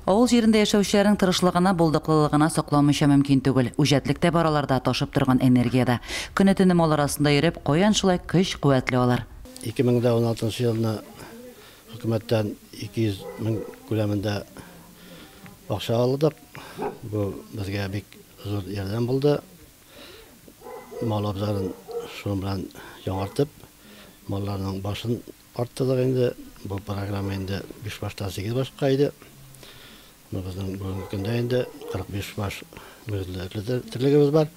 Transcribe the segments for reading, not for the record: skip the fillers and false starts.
Авыл җирендә яшәүчеләрнең тырышлыгына, булдыклылыгына сокланмыйча мөмкин түгел. Үҗәтлек тә бар аларда, ташып торган энергия дә. Көне-төне мал арасында йөреп, каян шулай көч-куәтле алар? 2016 елны хөкүмәттән 200 мең күләмендә акча алдык. Бу безгә бик зур ярдәм булды. Мал абзарын шуның белән яңартып, малларның башын арттырдык инде. Бу программа инде 5 баштан 8 башка иде. Бу безнең бүгенге көндә инде 45 баш мөгезле терлегебез бар.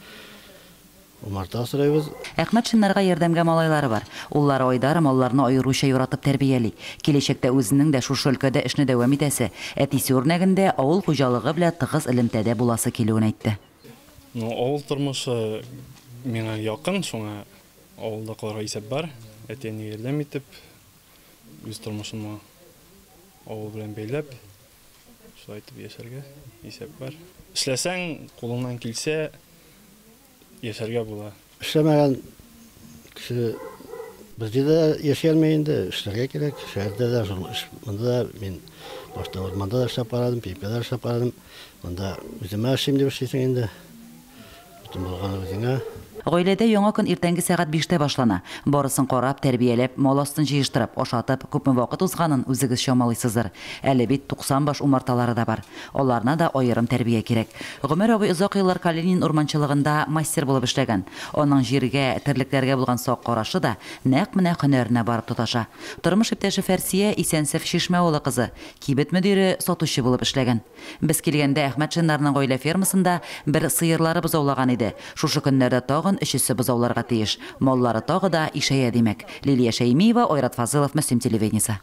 Умарта асрыйбыз. Әхмәтшиннарга ярдәмгә малайлары бар. Уллары Айдар малларны аеруча яратып тәрбияли. Киләчәктә үзенең дә шушы өлкәдә эшне дәвам итәсе, әтисе үрнәгендә авыл хуҗалыгы белән тыгыз элемтәдә буласы килүен әйтте. Ну, авыл тормышы миңа якын, шуңа авылда калырга исәп бар. Әти-әнигә ярдәм итеп, үз тормышымны авыл белән бәйләп, шулай итеп яшәргә исәп бар. Эшләсәң, кулыңнан килсә, яшәргә була. Эшләмәгән кеше бездә дә яши алмый инде, эшләргә кирәк. Шәһәрдә дә шул эш, монда да мин башта урманда да эшләп карадым, пипкәдә дә эшләп карадым. Монда үземә эшлим дип эшлисең инде. Бөтен булганы үзеңә. Гаиләдә яңа көн иртәнге сәгать 5тә башлана. Барысын карап, тәрбияләп, мал астын җыештырып, ашатып, күпме вакыт узганын үзегез чамалыйсыздыр. Әле бит 90 баш умарталары да бар. Аларына да аерым тәрбия кирәк. Гомәр абый озак еллар Калинин урманчылыгында мастер булып эшләгән. Аның җиргә, терлекләргә булган сак карашы да нәкъ менә һөнәренә барып тоташа. Тормыш иптәше Фәрсия Исәнсеф Чишмә авылы кызы, кибет мөдире, сатучы булып эшләгән. Без килгәндә Әхмәтшиннарның гаилә фермасында бер сыерлары бозаулаган иде. Шушы көннәрдә тагын өчесе бозауларга тиеш. Маллары тагы да ишәя димәк. Лилия Шәймиева, Айрат Фазылов, Мөслим телевидениесе.